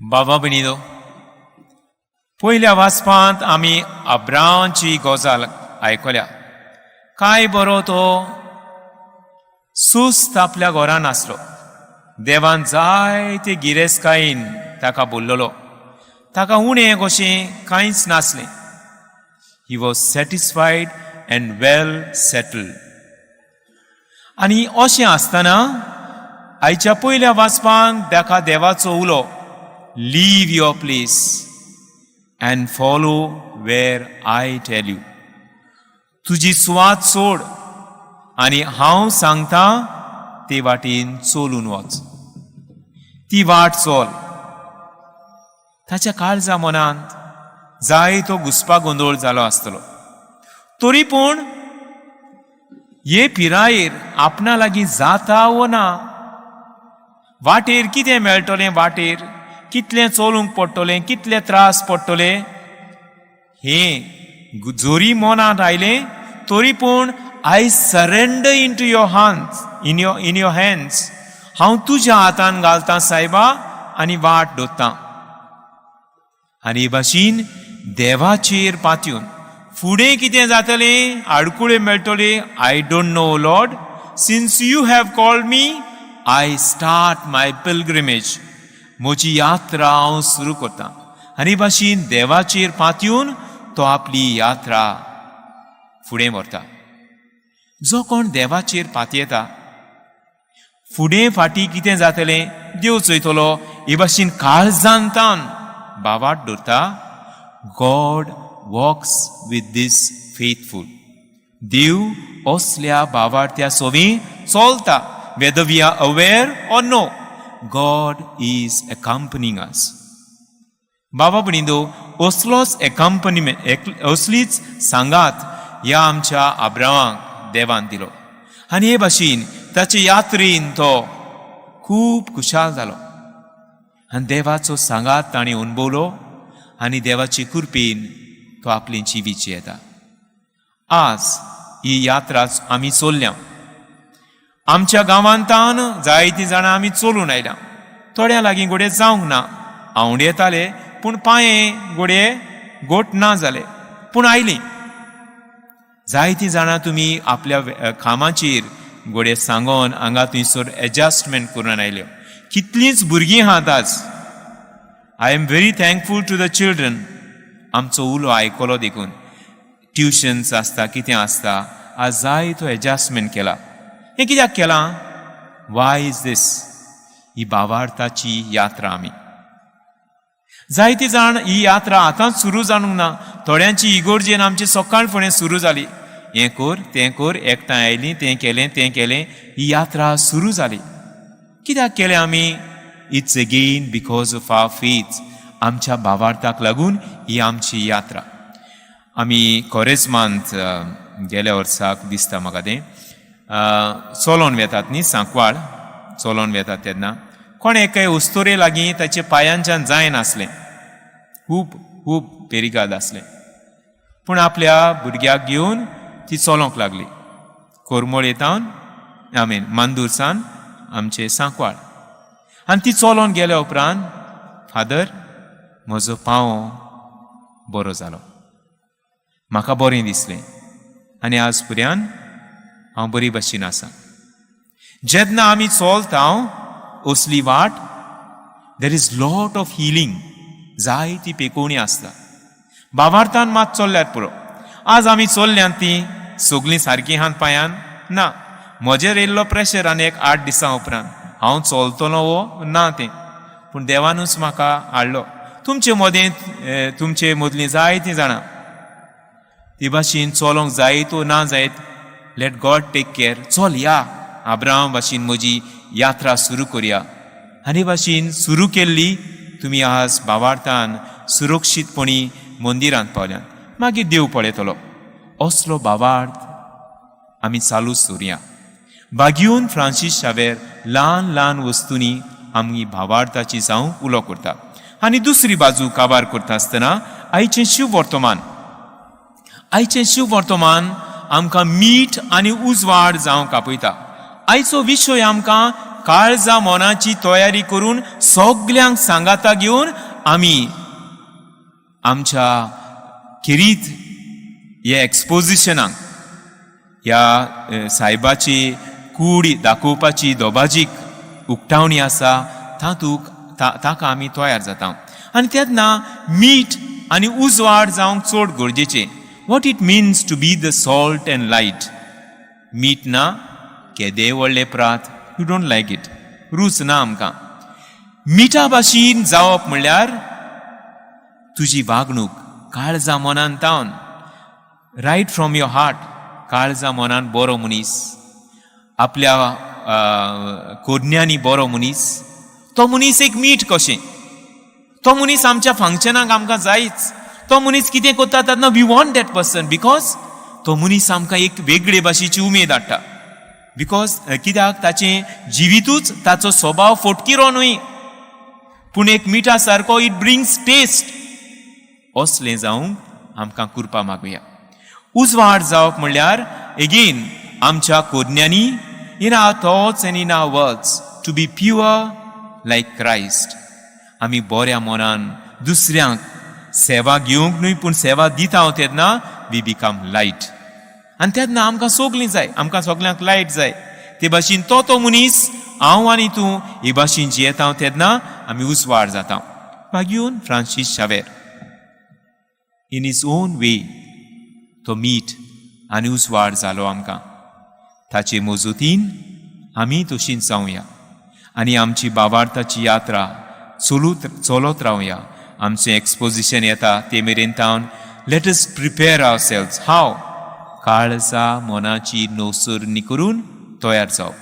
बाबा भयणीनो, पयल्या वाचपांत आमी अब्रांची गजाल आयकल्या. काय बरो तो सुस्त आपल्या घरान आसलो. देवान जायते गिरेस्तकायेन ताका बोल्लोलो. ताका उणें कशें कांयच नासलें. He was satisfied and well settled. आनी अशें आसतना आयच्या पयल्या वाचपान ताका देवाचो उलो, "Leave your place and follow where I tell you." तुजी सुवात सोड आनी हांव सांगता ते वाटेन चलून वच, ती वाट चल. ताच्या काळजा मनांत जाय तो घुसपा गोंदळ जालो आसतलो. तरी पूण हे पिरायेर आपणा लागीं जाता वो ना, वाटेर कितें मेळटलें, वाटेर कितलें चलूंक पडटलें, कितले त्रास पडटले, हें जरी मनांत आयलें तरी पूण "I surrender into your hands, in your hands." हांव तुज्या हातान घालतां सायबा आनी वाट दोत्तां. आनी हे भाशेन देवाचेर पातयेवन फुडें कितें जातलें, आडकुळे मेळटले, I don't know, Lord. Since you have called me, I start my pilgrimage. म्हजी यात्रा हांव सुरू करतां. आनी भाशेन देवाचेर पातयेवन तो आपली यात्रा फुडें व्हरता. जो कोण देवाचेर पातयेता, फुडें फाटीं कितें जातलें देव चोयतलो, हे भाशेन काळजांतान भावार्थ दवरता, God walks with this faithful. देव असल्या भावार्थ्या सोवीं चलता. Whether we are aware or no, God is accompanying us. बाबा भयणींनो, असलोच एकम्पनिमेंट, असलीच सांगात ह्या आमच्या आब्रावांक देवान दिलो आनी हे भाशेन ताचे यात्रेन तो खूब खुशाल जालो आनी देवाचो सांगात ताणें अणभवलो आनी देवाचे कृपेन तो आपली जिवीत येता. आज ही यात्रा आमी चल्ल्या. आमच्या गांवांतान जायतीं जाणां आमी चलून आयल्या. थोड्या लागीं घोडये जावंक ना, आंवडेताले पूण पांये घोडये गोट ना जाले, पूण आयलीं. जायतीं जाणां तुमी आपल्या कामाचेर घोडये सांगोन हांगा थंयसर एडजस्टमेंट करून आयल्यो. कितलींच भुरगीं आहात आज. I am very thankful to the children. आमचो उलो आयकलो देखून ट्युशन्स आसता, कितें आसता, आज जाय तो एडजस्टमेंट केला. हें कित्याक केलां? Why is this? ही भावार्थाची यात्रा. आमी जायती जाण ही यात्रा आतांच सुरू जावंक ना. थोड्यांची इगोर्जेन आमची सकाळ फुडें सुरू जाली. हें कर, तें कर, एकठांय आयलीं, तें केलें, तें केलें, ही यात्रा सुरू जाली. कित्याक केलें आमी? It's again because of our faith. आमच्या भावार्थाक लागून ही आमची यात्रा. आमी कोरेजमांत गेल्या वर्साक दिसता म्हाका तें, चलोन वेतात न्ही, सांकवाळ चलोन वेतात तेन्ना कोण एके उस्तोरे लागीं ताचे पांयांच्यान जायनासलें. खूब खूब पेरिगाद आसलें, पूण आपल्या भुरग्याक घेवन ती चलोंक लागली कोरमोळे तावन, I mean मांदूरसान आमचे सांकवाळ. आनी ती चलोन गेल्या उपरांत, "फादर, म्हजो पांव बरो जालो, म्हाका बरें दिसलें आनी आज पर्यान हांव बरी भशेन आसा." जेन्ना आमी चलता असली वाट, there is lot of healing. जायती पेकोवणी आसता. भावार्थान मात चल्ल्यार पुरो. आज आमी चल्ल्यात ती सगळीं सारकीं हात पांयान ना. म्हजेर येयल्लो प्रेशर आनी एक 8 दिसां उपरांत हांव चलतलो वो ना तें, पूण देवानूच म्हाका हाडलो तुमचे मदें. तुमचे मदलीं जायतीं जाणां ती भाशेन चलोंक जायत वो ना जायत, let God take care. चल या, आब्राम भाशेन म्हजी यात्रा सुरू करया. आनी भाशेन सुरू केल्ली तुमी आज भावार्थान सुरक्षीतपणी मंदिरांत पावल्यात. मागीर देव पळयतलो. असलो भावार्थ आमी चालूच दवरुया. बागियून फ्रांसीस शावेर ल्हान ल्हान वस्तूंनी आमी भावार्थाची जावं उलो करता. आनी दुसरी बाजू काबार करता आसतना आयचें शिव वर्तमान, आयचें शिव वर्तमान आमकां मीठ आनी उजवाड जावंक आपयता. आयचो विशय आमकां काळजा मनाची तयारी करून सगल्यांक सांगाता घेवन आमी आमच्या खेरीत हे एक्सपोजिशनाक, ह्या सायबाची कूड दाखोवपाची दोबाजीक उक्तावणी आसा, तातूंत ताका आमी तयार जाता. आनी तेन्ना मीठ आनी उजवाड जावंक चड गरजेचें. What it means to be the salt and light? मीठ ना, केदे व्हडले प्रात, you don't like it, रूच ना आमकां. मिठा भाशेन जावप म्हणल्यार तुजी वागणूक काळजा मनान तावन, रायट फ्रॉम your heart. काळजा मनान बरो मनीस, आपल्या कोरण्यांनी बरो मनीस, तो मनीस एक मीठ कशें. तो मनीस आमच्या फंक्शनाक आमकां जायच. तो मनीस कितें करता तेन्ना we want that person, because तो मनीस आमकां एक वेगळे भाशेची उमेद हाडटा. Because कित्याक? ताचें जिवितूच, ताचो स्वभाव फोटकिरो न्हय, पूण एक मिठा सारको, it brings taste. असलें जावंक आमकां कुरपा मागुया. उजवाड जावप म्हणल्यार एगेन आमच्या कोरण्यांनी, in our thoughts and in our words, to be pure like Christ. आमी बऱ्या मनान दुसऱ्यांक सेवा घेवंक न्हय, पूण सेवा दिता हांव, तेन्ना we become light. आनी तेन्ना आमकां सगलीं जाय, आमकां सगल्यांक लायट जाय. ते भाशेन तो तो मनीस, हांव आनी तूं हे भाशेन जियेता तेन्ना आमी उजवाड जाता. मागीर Francis Xavier in his own वे तो मीठ आनी उजवाड जालो आमकां. ताचे मजतीन आमी तशींच जावया आनी आमची बावार्थाची यात्रा चलत रावया. आमचें एक्सपोजिशन येता ते मेरेन तावन let us prepare ourselves. हांव काळजा मनाची नवसरणी करून तयार जावप.